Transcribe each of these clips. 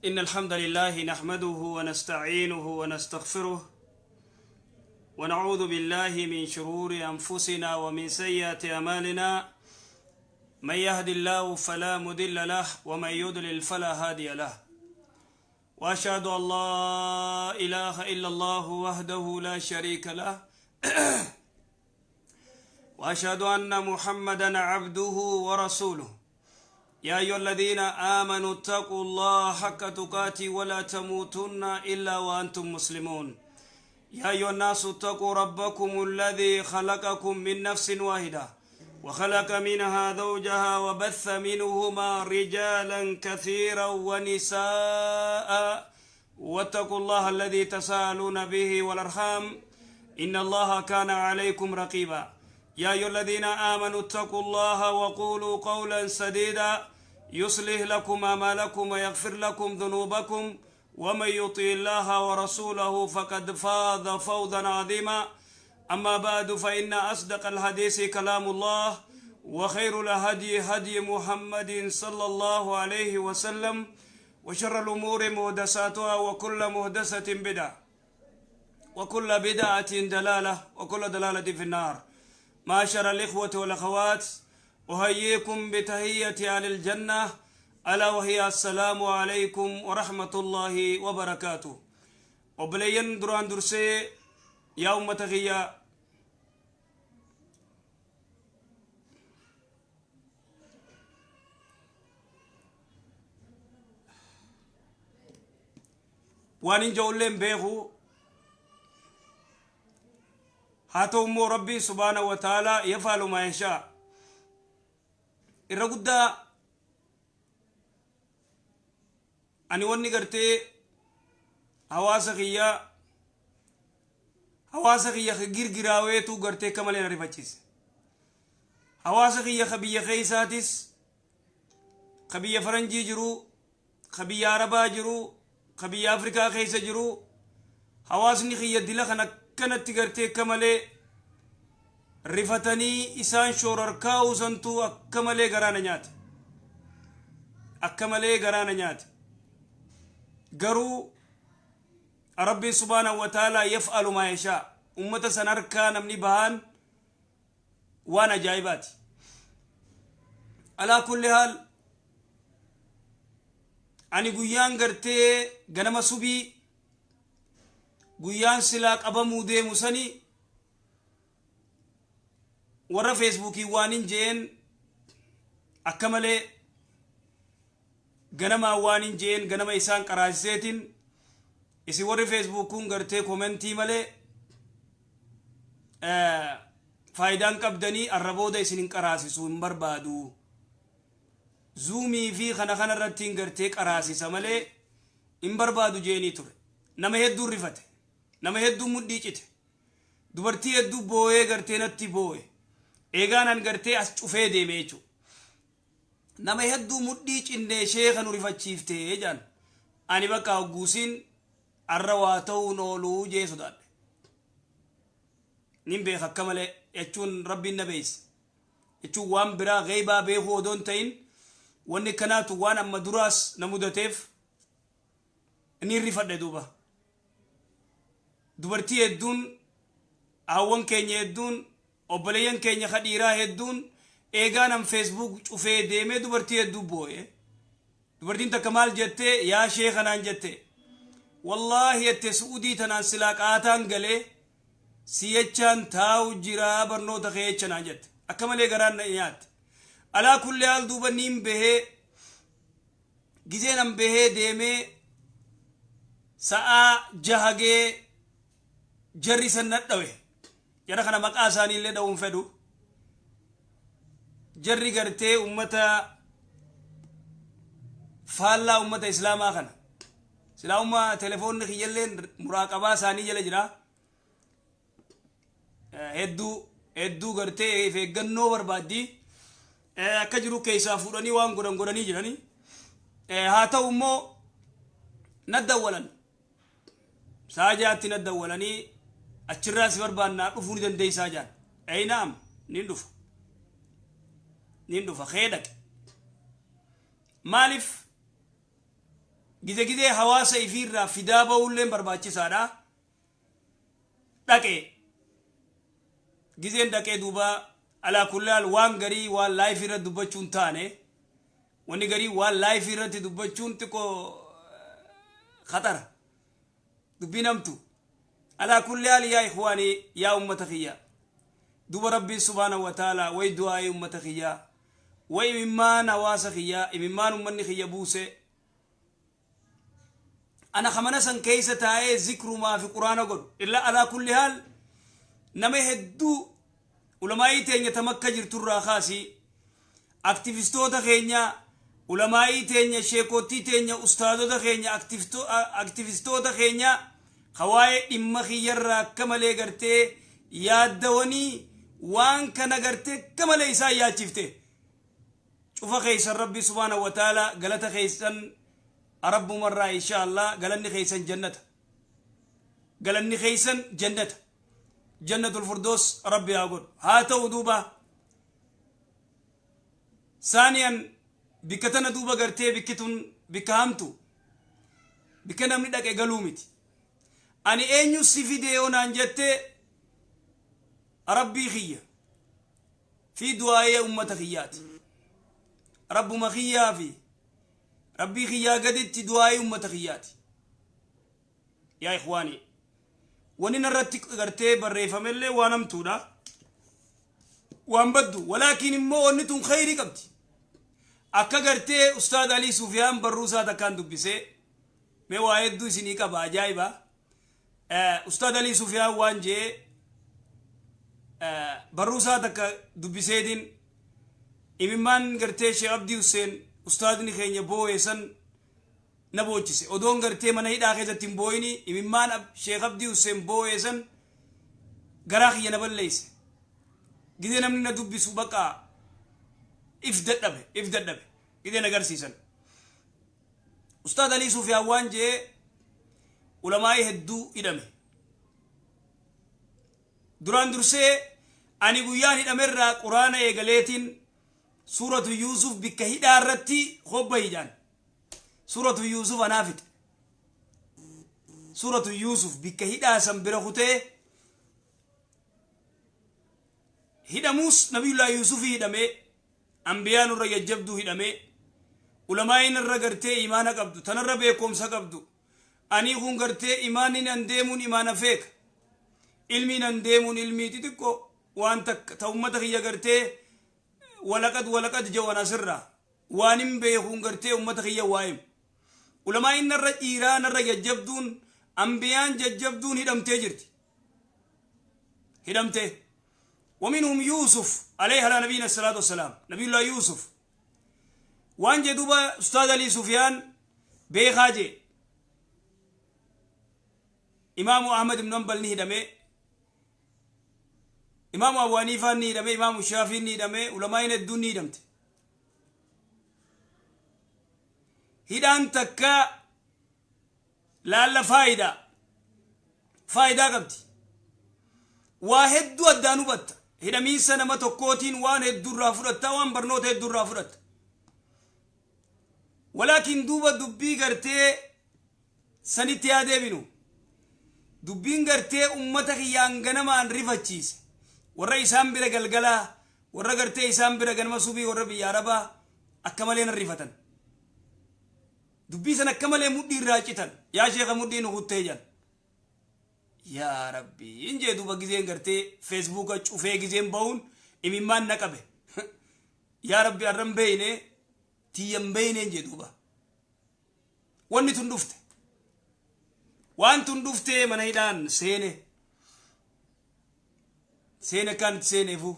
إن الحمد لله نحمده ونستعينه ونستغفره ونعوذ بالله من شرور أنفسنا ومن سيئات أعمالنا. من يهد الله فلا مضل له ومن يضلل فلا هادي له. وأشهد أن لا إله إلا الله وحده لا شريك له وأشهد أن محمدا عبده ورسوله. يا أيها الذين آمنوا اتقوا الله حق تقاته ولا تموتن إلا وأنتم مسلمون. يا أيها الناس اتقوا ربكم الذي خلقكم من نفس واحدة وخلق منها زوجها وبث منهما رجالا كثيرا ونساء، واتقوا الله الذي تساءلون به والأرحام إن الله كان عليكم رقيبا. يا أيها الذين آمنوا اتقوا الله وقولوا قولا سديدا يصلح لكم أعمالكم ويغفر لكم ذنوبكم، ومن يطع الله ورسوله فقد فاز فوزا عظيما. أما بعد، فإن أصدق الحديث كلام الله، وخير الهدي هدي محمد صلى الله عليه وسلم، وشر الأمور محدثاتها، وكل محدثة بدعة، وكل بدعة دلالة، وكل دلالة في النار. معاشر الإخوة والأخوات، أحييكم بتحية أهل الجنة، ألا وهي السلام عليكم ورحمة الله وبركاته. Obboleeyyan, duraan dursee yaa ummata kiyya, waan hin ja'ulleen beeku. Haa ta'u immoo Rabbiin subhaanahu wa ta'aalaa يفعل ما يشاء. Irra guddaa ani wanni gartee hawaasa kiyya ka girgiraaweetu gartee akka malee na rifachiise. Hawaasa kiyya ka biyya keeysaatis, ka biyya faranjii jiru, ka biyya arabaa jiru, ka biyya Afrikaa keessa jiru, hawaasni kiyya dila kan akkanatti gartee akka malee rifatanii isaan shoorarkaa'uu santuu akka malee garaana nyaate, akka malee garaana nyaate. Garuu Rabbiin subhaanahu wa ta'aalaa يفعل ما يشاء. Ummata san harkaa namni bahaan waan ajaa'ibaati. Alaa kulli haal, ani guyyaan gartee ganama subii guyyaan silaa qabamuu deemu sani warra Feesbuukii waan hin jeen, akka malee ganamaa waan hin jeen, ganama isaan qaraasiseetiin, isin warri Feesbuukuun gartee komentii malee faayidaan qabdanii, arra booda isin hin qaraasisu hin barbaadu, Zoomii fi kana kana irratti hin gartee qaraasisa malee hin barbaadu jeenii ture. Nama hedduu rifate, nama hedduu mudhii cite, dubartii hedduu booyee gartee natti booye. Eegaan gartee as cufee deeme jechuudha. Nama hedduu mudhii cinnee sheeka nu rifachiiftee jaan. Ani bakka hogguusiin arra waa ta'uun ooluu jee sodaadhe. Nin beeka akka malee, jechuun Rabbiin na beeyse jechuun waan biraa geebaa beekuu odoon ta'in, wanni kanaatu waan amma duraas na mudateef ni rifadhe. Duuba dubartii hedduun, hawwan keenya hedduun, obboleeyyan keenya ka dhiiraa hedduun, eegaa nam Facebook cufee deemee dubartii hedduu boo'e. Dubartiin takka maal jettee? "Yaa sheekanaan," jette, "wallaahi," jette, "Su'udii tanaan silaa qaataan galee siyachaan taa'u jiraa barnoota kee jechanaan," jette. Akka malee garaan na nyaatte. Alaa kulli haal, duuba niin bahee. Gizee nan bahee deemee sa'aa 6 gee jarri san nadhawe. Jara kana maqaa isaanii illee dha'uun fedhu. Jarri gartee ummata faallaa ummata islaamaa kana silaa umma telefoonni kiyyalleen muraaqabaa isaanii jala jira. Hedduu hedduu gartee of eeggannoo barbaaddi. Akka jiru keessaa fuudhanii waan godhan godhanii jiranii. Haa ta'u immoo naddawwalan, sa'a 6tti naddawwalanii, "Achirraa si barbaannaa, dhufuu ni dandeessaa?" jaan. Ee, naam, nin dhufa, nin dhufa. Kee dhaqe. Maaliif? Gize gizee hawaasa ifiirraa fidaa ba'uulleen barbaachisaadha. Dhaqee gizeen dhaqee duuba alaa kullaal waan garii waan live irratti dubbachuun taane, wanni garii waan live irratti dubbachuun xiqqoo khatara, dubbii namtu. Alaa kulli yaa ikhwaanii, yaa ummata kiyya, duuba Rabbiin subhaanahu wa ta'ala way du'aa'ee ummata kiyyaa, way imimmaan hawaasa kiyyaa, imimmaan ummanni kiyya buuse. Ana kamana san keeysa taa'ee zikrumaa fi Quraana godhu illa. Alaa kulli haal, nama hedduu, ulamaa'ii teenya tamakka jirturraa kaasii, aktivistoota keenya, ulamaa'ii teenya, sheekootii teenya, ustaadota keenya, aktivistoota keenya kawaa'ee dhimma kiyyarraa akka malee gartee yaaddawanii, waan kana gartee akka malee isaan yaachifte cufa keeysan, Rabbi subhaanahu wa ta'ala galata keeysan Rabbumarraa, insha Allah, galanni keeysan jannata, galanni keeysan jannata, Jannatul Firdaus Rabbi haa godhu. Haa ta'u duuba, saaniyan bikka tana duuba gartee bikki tun bikka hamtu, bikka namni dhaqe galuu miti. Ani eenyu si fide yoo naan jette, Rabbii kiyya fi du'aa'ee ummata kiyyaati. Rabbuma kiyyaa fi Rabbii kiyyaa gaditti du'aa'ee ummata kiyyaati. Yaa ikhwaanii, wani narratti gartee barreeffamellee waan hamtuudha, waan baddu. Walaakin immoo wanni tun khayrii qabdi. Akka gartee Ustaad Alii Sufiyaan barruu isaa takkaan dubbisee, mee waa hedduu isinii qaba, ajaa'iba. Ustaad Alii Sufiyaan waan jee barruu isaa takka dubbiseetiin, imimmaan gartee Sheekh Abdii Hussein ustaadni keenya boo'e san na boochise. Odoon gartee mana hidhaa keessatti hin boo'ini, imimmaan Sheekh Abdii Hussein boo'e san garaa kiyya na balleeyse. Gidee namni na dubbisu baqa if dadhabe, if dadhabe gidee na garsiisan. Ustaad Alii Sufiyaan waan jee, ulamaa'ii hedduu hidhame. Duraan dursee ani guyyaan hidhamerraa Quraana eegaleetiin Suuratu Yuusuf bikka hidhaa irratti hobba hidhaan Suuratu Yuusuf anaa fixe. Suuratu Yuusuf bikka hidhaa san bira kutee hidhamuus, Nabiyullaa Yuusufii hidhamee, ambiyaan irra jajjabduu hidhamee, ulamaa'iin irra gartee imaana qabdu, tanarra beekumsa qabdu. Ani kun gartee imaanni an deemuun imaana feeka, ilmiin an deemuun ilmii xixiqqoo waan takka ta ummata kiyya gartee walaqad walaqad jawan asirraa waan hin beekuun gartee ummata kiyya waa'im. Ulamaa'iin narra dhiiraa, narra jajjabduun, ambiyaan jajjabduun hidhamtee jirti, hidhamtee. ومنهم يوسف عليه على نبينا الصلاة والسلام. نبي الله يوسف waan jedhuba Ustaad Ali Sufyaan beekaa jee, Imaamu Ahmad ibn Hanbal ni hidhame, Imaamu Abu Haniifaan ni hidhame, Imaamu Shaafiin ni hidhame, ulamaa'iin hedduun ni hidhamte. Hidhaan takka laalla faayidaa qabdi. Waa hedduu addaan hubatta. Hidhamiinsa nama tokkootiin waan hedduu irraa fudhatta, waan barnoota hedduu irraa fudhatta. Walaakin duuba dubbii gartee sanitti yaa deebinu. Dubbiin gartee ummata kiyyaan ganamaan rifachiise, warra isaan bira galgalaa, warra gartee isaan bira ganama subii, warra biyya Arabaa akka malee nan rifatan. Dubbii san akka malee mudhii irraa citan. "Yaa sheeka, mudhii nu kuttee" jedhan. Yaa Rabbi, hin jee duuba gizeen gartee Feesbuuka cufee gizeen bahuun imimmaan na qabe. Yaa Rabbi, arran beeyne, tiyyan beeyneen jee. Duuba wanni tun dhufte, waan tun dhuftee mana hidhaan seene, seene akkaan itti seeneefu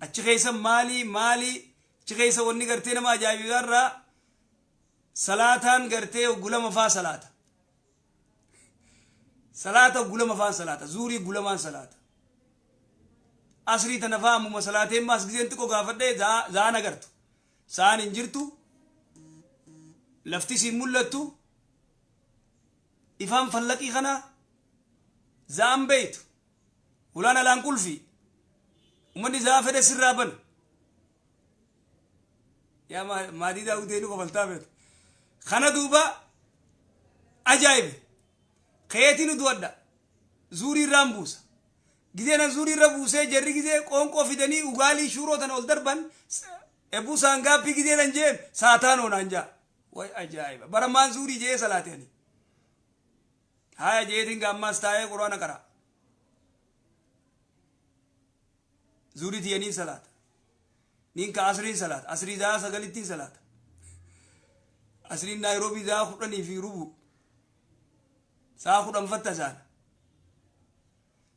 achi keessa maalii maalii achi keessa wanni gartee nama ajaa'ibaarraa salaataan gartee gulama faa salaata, salaata gulama faan salaata, zuurii gulamaan salaata, asrii tana faa ammuma salaateen maas gizeen xiqqoo gaafadhee za'aan agartu, sa'aan hin jirtu, lafti siin mul'attu, ifaan fallaqii kana za'aan beeytu, ulaan alaan qulfii, ummanni za'aa fedhe sirraa bana. Yaa maadii daawudee nu kofaltaa beetu. Kana duuba ajaa'ibe. Keetii nu du'adha. Zuurii irraan buusa. Gizee nan zuurii irra buusee jarri gizee qoonqoo fidanii ugaalii shuuroo tana ol darban ebbuu saangaappii gizee nan jeen saataanoo naan jaa. Way ajaa'iba. Bara maan zuurii jee salaate ani. Haya jeetiin gaammaas taa'ee quraana qara. Zuurii tiyyaniin salaata. Niin ka asriin salaata. Asrii za'a 9ttiin salaata. Asriin Naayiroobii za'a 10:15. Sa'a 10 fatta isaana.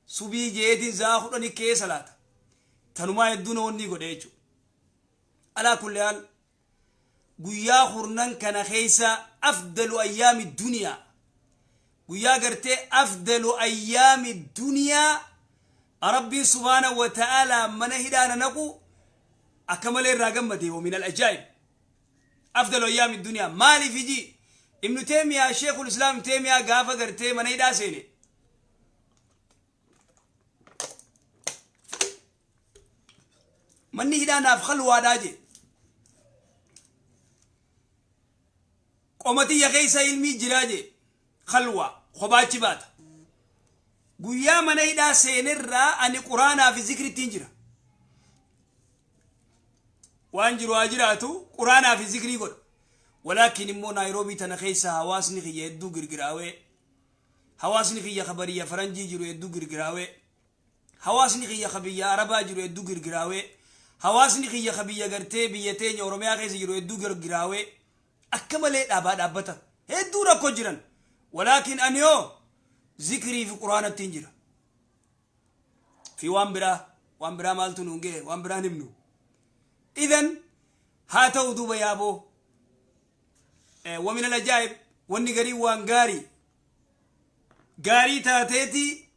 Subii jeetiin za'a 10 kee salaata. Tanumaa hedduu na onnii godhe jechuudha. Alaa kulli haal, guyyaa kurnan kana keessa afdalu ayyaami duniyaa, guyyaa gartee afdalu ayyaami duniyaa, Rabbiin subhaanahu wa ta'aalaa mana hidhaa na naqu akka malee irraa gammade. Wa min al-ajaa'ib, afdalu ayyaami duniyaa maaliif iji Ibnu Teemiyaa, Sheekul Islaam Ibnu Teemiyaa, gaafa gartee mana hidhaa seene manni hidhaa naaf khalwaadhaa jee. Qomatiyya keessa ilmii jiraa jee, khalwaa kophaa baata. Guyyaa mana hidhaa seenerraa ani quraanaa fi zikrittiin jira. Waan jiru haa jiraatu, quraanaa fi zikrii godha. Walaakin immoo Naayiroobii tana keessa hawaasni kiyya hedduu girgiraawee, hawaasni kiyya ka biyya faranjii jiru hedduu girgiraawee, hawaasni kiyya ka biyya arabaa jiru hedduu girgiraawee, hawaasni kiyya ka biyya gartee biyya teenya Oromiyaa keessa jiru hedduu girgiraawee, akka malee dhaabaa dhaabbata hedduu rakkoo jiran. Walaakin ani hoo zikrii fi quraanattiin jira fi waan biraa maaltu nuun ga'e, waan biraan himnu. Idan haa ta'u duuba yaaboo, ومن العجائب, wanni garii waan gaarii gaarii taateeti.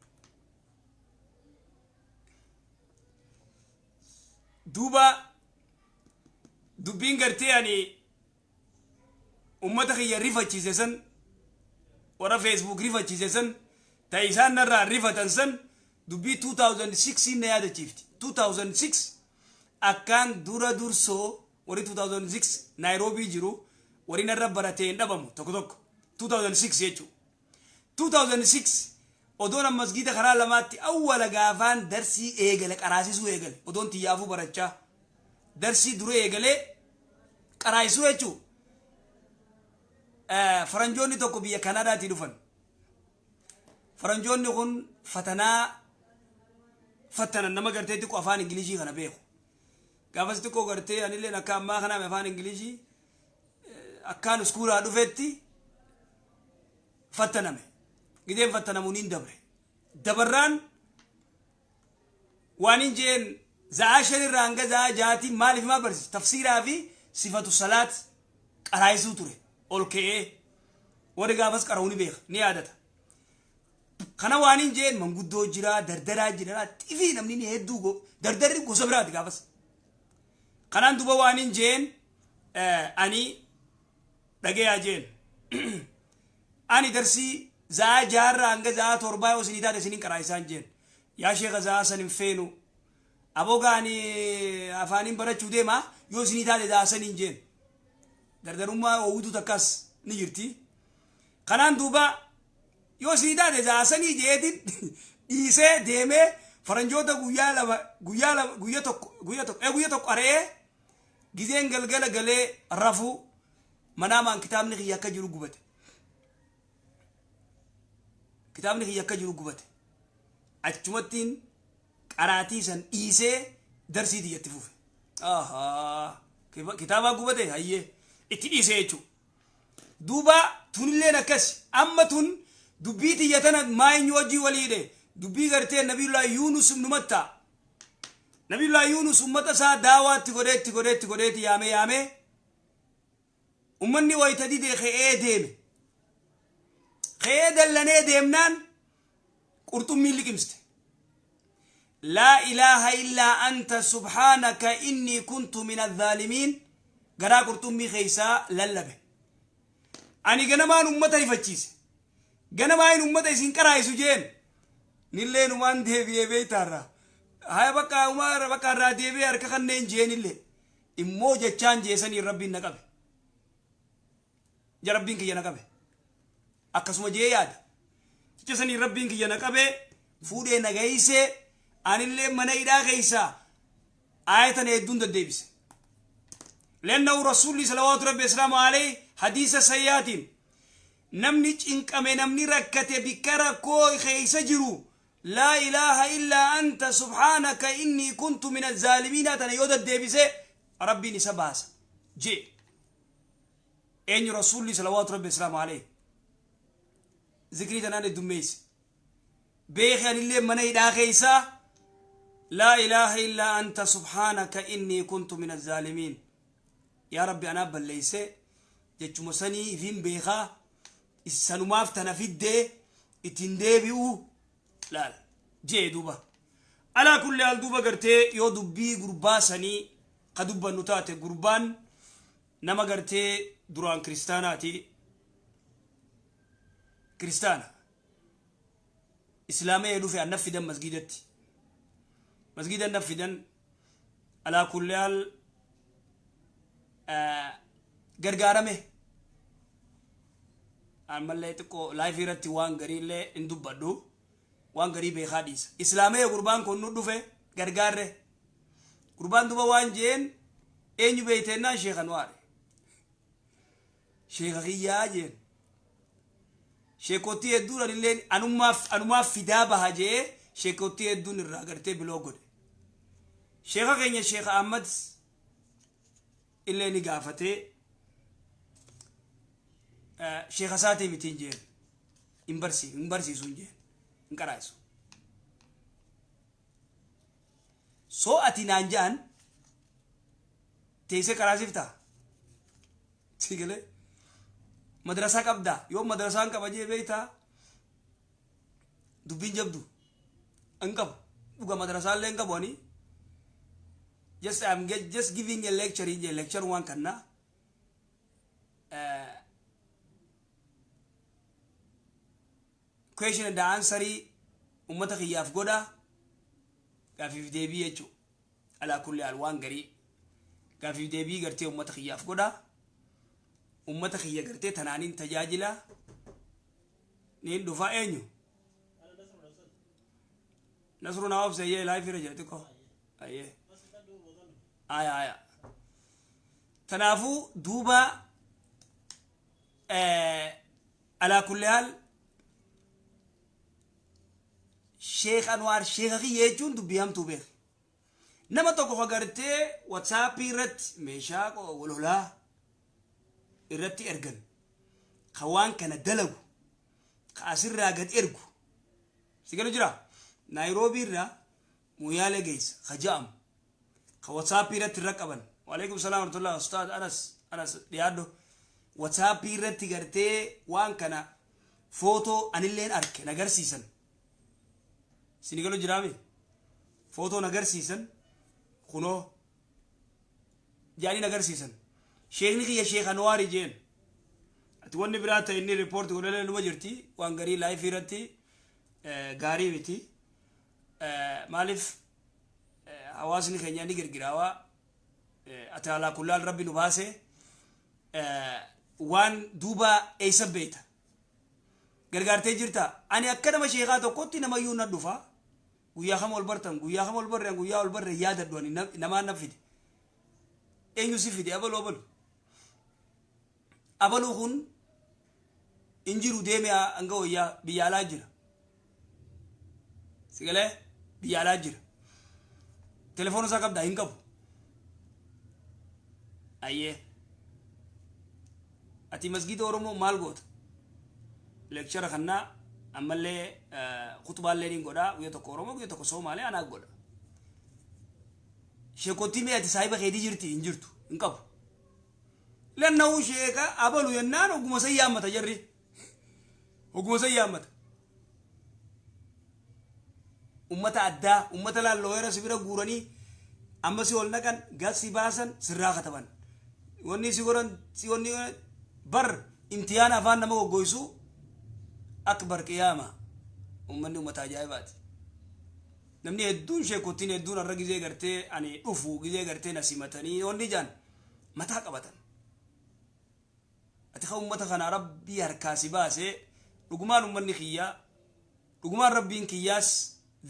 Duuba dubbiin gartee ani ummata kiyya rifachiise san, warra Facebook rifachiise san, ta isaan narraa rifatan san, dubbii 2006 na yaadachiifti. 2006 akkaan dura dursoo warri 2006 Naayiroobii jiru, warri narra baratee hin dhabamu tokko tokko. 2006 jechuudha. 2006 odoon an masgiida karaa lamaatti awwala gaafaan darsii eegale, qaraasisuu eegale, odoon xiyyaafuu barachaa darsii dura eegalee qaraasisuu jechuu, faranjoonni tokko biyya Kanaadaatii dhufan. Faranjoonni kun fatanaa fattanan nama gartee xiqqoo afaan Ingilishii kana beeku. Gaafas xiqqoo gartee anilleen akka ammaa kanaaf afaan Ingilishii akkaan iskuulaa dhufetti fattaname. Gideen fattanamuun hin dabre. Dabarraan waan hin jeen za'aa 5 irraa hanga za'aa 6tii maaliif maa barsiisa, tafsiiraa fi sifatu salaat qaraayisuu ture. Ol ka'ee warri gaafas qara'uu ni beeka, ni yaadata. Kana waan hin jeen manguddoo jira, dardaraa jira, xifii namni ni hedduu, dardarri gosa biraati gaafas. Kanaan duba waan hin jeen ani dhagayaa jeen, ani darsii za'aa 6rraa hanga za'aa 7 yoo isinii taate isinin qaraayisaan jeen. Yaa sheeka, za'aa san hin feenu aboo, gaani afaaniin barachuu deema, yoo isinii taate za'aa saniin jeen. Dardarummaa oowwitu takkas ni jirti. Kanaan duuba yoo isinii taate za'aa sanii jeetin dhiisee deemee faranjoota guyyaa 2, guyyaa 2, guyya 1, guyya 1, guyya 1 ari'ee, gizeen galgala galee rafuu manaamaan kitaabni kiyya akka jiru gubate. Kitaabni kiyya akka jiru gubate. Achumattiin qaraatii san dhiisee darsii tiyyatti fufe. Kitaabaa gubate, hayyee, itti dhiisee jechuudha. Duuba tunilleen akkas. Amma tun dubbii tiyya tana maayinyi hojii waliidhe, dubbii gartee Nabiyullah Yuunus ibnu Matta. Nabiyullah Yuunus ummata isaa daawaatti godheetti godheetti godheetti yaame yaame, ummanni wayita dide ka'ee deeme. Ka'ee dallanee deemnaan qurxummiin liqimste. لا إله إلا أنت سبحانك إني كنت من الظالمين garaa qurxummii keeysaa lallabe. Ani ganamaan ummata rifachiise, ganamaan ummata isin qaraayisu jeen, nillee numaan deebi'ee beeytaarra haya bakka umaa bakka irraa deebi'ee harka kanneen jeenillee. Immoo jechaan jeesanii Rabbiin na qabe. Ja Rabbiin kiyya na qabe. Akkasuma jee yaada. Jecha sanii Rabbiin kiyya na qabe, fuudhee na geessee, anillee mana hidhaa keessaa aayatan hedduun deddeebise. Lennahu Rasuulli salawaatu Rabbi islaamu alayhi hadiisa sayyaatiin namni cinqame, namni rakkate, bikka rakkoo keessa jiru "Laa ilaaha illaa anta subhaanaka innii kuntu min azzaalimiina" tana yoo deddeebise Rabbiin isa baasa jee. Eenyu? Rasuulli salawaatu Rabbi islaamu alayhi zikrii tanaan heddummeeyse. Beeki, anillee mana hidhaa keessaa "Laa ilaaha illaa anta subhaanaka innii kuntu min azzaalimiin, yaa Rabbi, anaa balleeyse" jechuma sanii ifin beekaa, sanumaaf tana fiddee ittiin deebi'u laal jee. Duuba alaa kulli haal, duuba gartee yoo dubbii gurbaa sanii ka dubbannu taate, gurbaan nama gartee duraan kiristaanaati. Kiristaana islaamee dhufe, annaf fidan masgidatti, masgida annaf fidan. Alaa kulli haal gargaarame. Ammallee xiqqoo live irratti waan gariillee hin dubbadhu, waan garii beekaa dhiisa. Islaamee gurbaan kun nu dhufe, gargaarre. Gurbaan duba waan jeen, "Eenyu beeyteennaan?" "Sheekh Anwaar, sheeka kiyyaa" jeen. Sheekottii hedduun anillee anumaaf fidaa baha jee, sheekottii hedduun irraa gartee biloo godhe. Sheeka keenya Sheeka Ahmad illee ni gaafatee, sheeka isaatii mitiin jeen, hin barsiisu hin jeen, hin qaraa'isu. Soo ati naan ja'an teessee qaraasiftaa? Si galee madrasaa qabdaa? Yoo madrasaan qaba jee beeytaa, dubbiin jabdu hin qabu. Dhuga madrasaallee hin qabu ani. Just I'm just giving a lecture in lecture waan kanna. Question and answer ummata kiyyaaf godha, gaafiif deebii jechuu. Alaa kulli haal waan garii gaafiif deebii gartee ummata kiyyaaf godha, ummata kiyya gartee tanaaniin tajaajila niin dhufaa. Eenyu? Nasru naa obse. Ayyee, live irra jira xiqqoo. Ayyee, aya aya. Tanaafuu duuba alaa kulli haal Sheekh Anwaar sheeka kiyya jechuun dubbii hamtuu beek. Nama tokko ka gartee WhatsAppii irratti meeshaa walolaa irratti ergan, ka waan kana dalagu, ka asirraa gad ergu si galu jira, Naayiroobii irraa Muyaalee geessa ka ja'amu, ka WhatsAppii irratti irra qaban. Waalaikum salaam warahmatullah. Ustaad Anas, Anas dhiyaadho. WhatsAppii irratti gartee waan kana footoo anilleen arke nagarsiisan. Sini galu jiraami? Footoo nagarsiisan, kunoo jedhanii nagarsiisan. Sheekni kiyya Sheekh Anwaari jeen. Ati wanni biraa ta'e inni report godhalee numa jirti. Waan garii live irratti gaarii miti. Maaliif hawaasni keenya ni girgiraawaa. Ati alaa kullaal Rabbi nu baase. Waan duuba eessa beeyta? Gargaartee jirta? Ani akka nama sheekaa tokkotti namayyuu na dhufa. Guyyaa kam ol bartan? Guyyaa kam ol barre? Guyyaa ol barre yaadadhu. Ani namaan na fide. Eenyu si fide? Abalu, abalu, abaluu kun hin jiru, deeme hanga wayyaa biyya alaa jira. Sigalee biyya alaa jira. Telefoona isaa qabdaa? Hin qabu. Ayyee, ati masgida Oromoo maal goota? Lecture kannaa, ammallee kutubaallee ni godhaa. Guyya tokko Oromoo, guyya tokko Soomaalee anaa godha. Sheekottii mee ati saahiba keetii jirti? Hin jirtu, hin qabu. Lanna'uu sheeka abalu yennaan oguma san yaammata jarri, oguma san yaammata. Ummata addaa, ummata laallooyera si bira guuranii amma si ol naqan, gad si baasan, sirraa kataban. Wanni si godhan si wanni bar imtihaana afaan nama goggoysu akbar qiyaama. Ummanni ummata ajaa'ibaati. Namni hedduun, sheekotiin hedduun har'a gizee gartee ani dhufu, gizee gartee na simatanii wanni jaan mataa qabatan. Ati ka ummata kana Rabbii harkaa si baase, dhugumaan ummanni kiyyaa, dhugumaan Rabbiin kiyyaas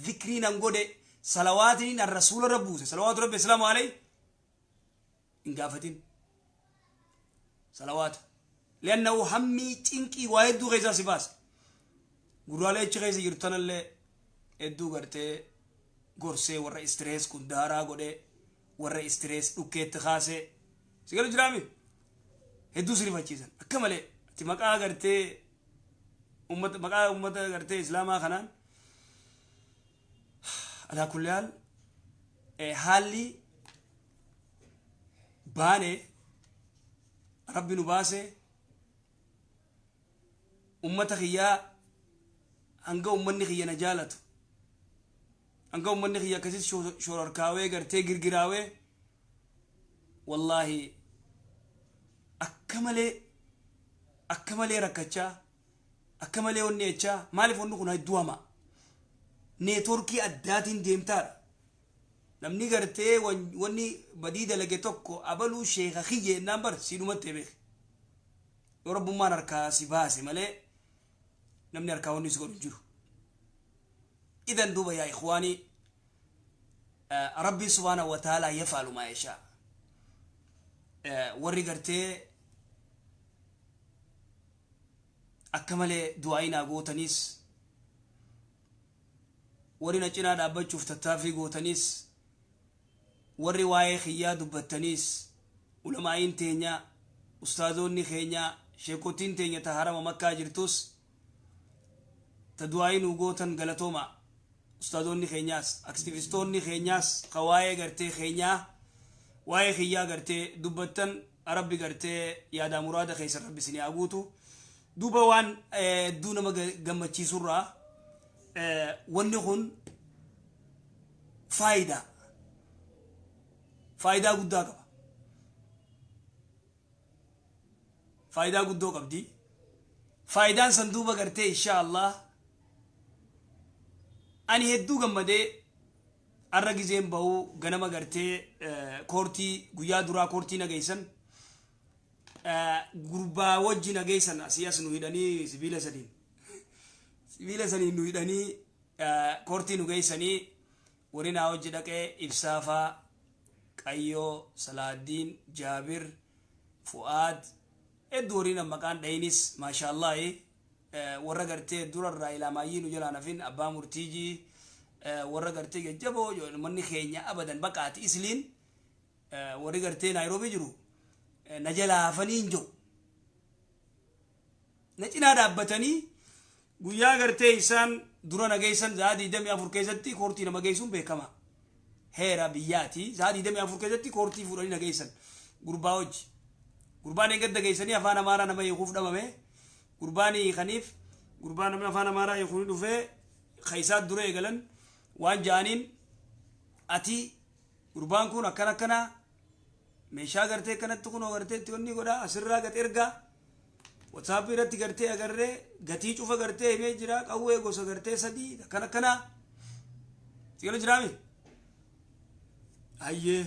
zikrii nan godhe, salawaatiin an Rasuula irra buuse, salawaatu Rabbi islaamu alayhi, hin gaafatin salawaata, liannahu hammii cinqii waa hedduu keessaa si baase. Gurraalee achi keessa jirtu tanallee hedduu gartee gorsee, warra stress kun daaraa godhee, warra stress dhukkeetti kaasee si galu jiraami. Hedduu si rifachiisan akka malee. Ati maqaa gartee ummata, maqaa ummata gartee islaamaa kanaan. Alaa kulli haal, haalli baane, Rabbi nu baase. Ummata kiyyaa, hanga ummanni kiyya na jaalatu, hanga ummanni kiyya akkasit shororkaawee gartee girgiraawee, wallaahi akka malee, akka malee rakkachaa, akka malee onni jechaa. Maaliif? Wanni kun hedduu hamaa, networkii addaatiin deemtaadha. Namni gartee wanni badii dalage tokko abaluu sheeka kiyya jennaan bar siidhumattee beeke. Yoo Rabbummaan harkaa si baase malee namni harkaa wanni si godhu hin jiru. Idan duuba, yaa ikhwaanii, Rabbiin subhaanahu wa ta'aalaa yaf'alu maa yashaa. Warri gartee akka malee du'aayinaa gootaniis, warri na cinaa dhaabbachuuf tattaaffii gootaniis, warri waa'ee kiyyaa dubbattaniis, ulamaa'iin teenya, ustaazoonni keenya, sheekotiin teenya ta Harama Makkaa jirtus, ta du'aayii nuu gootan, galatooma. Ustaazoonni keenyaas, aktivistoonni keenyaas, ka waa'ee gartee keenyaa, waa'ee kiyyaa gartee dubbattan, Rabbi gartee yaadaa muraada keessan Rabbi isinii haa guutu. Duuba waan hedduu nama gammachiisurraa, wanni kun faayidaa guddaa qaba, faayidaa guddoo qabdi. Faayidaan san duuba gartee, insha Allah, ani hedduu gammadee. Arra gizeen bahuu ganama gartee koortii guyyaa duraa koortii nageessan, gurbaa wajji nageessan. Asii as nu hidhanii, sibiila sadiin, sibiila saniin nu hidhanii koortii nu geessanii. Warri naa wajji dhaqee Ibsaafaa, Qayyoo, Salaaddiin, Jaabir, Fu'aad, hedduu warri maqaan dhayinis, maashaallahi, warra gartee durarraa ilaamaayyii nu jalaan hafin, abbaa murtiijii, warra gartee jajjaboo manni keenya abadan baqaati isliin. Warri gartee Naayiroobii jiru na jalaa hafanii hin jiru, na cinaa dhaabbatanii. Guyyaa gartee isaan dura na geessan, sa'a 24 keessatti koortii nama geessuun beekama, heera biyyaati. Sa'a 24 keessatti koortii fuudhanii na geessan gurbaa hojii. Gurbaan eeggadda geessanii afaan Amaaraa nama hiikuuf dhabame. Gurbaan hiikaniif, gurbaan namni afaan Amaaraa hiikuu dhufee keessaat dura eegalan. Waan ja'aniin, ati gurbaan kun akkana akkana, meeshaa gartee akkanatti kunoo gartee itti wanni godha, asirraa gad ergaa, WhatsAppii irratti gartee agarree, gatii cufa gartee himee jira, qawwee gosa gartee sadii akkana akkana. Sigala jiraami hayyee.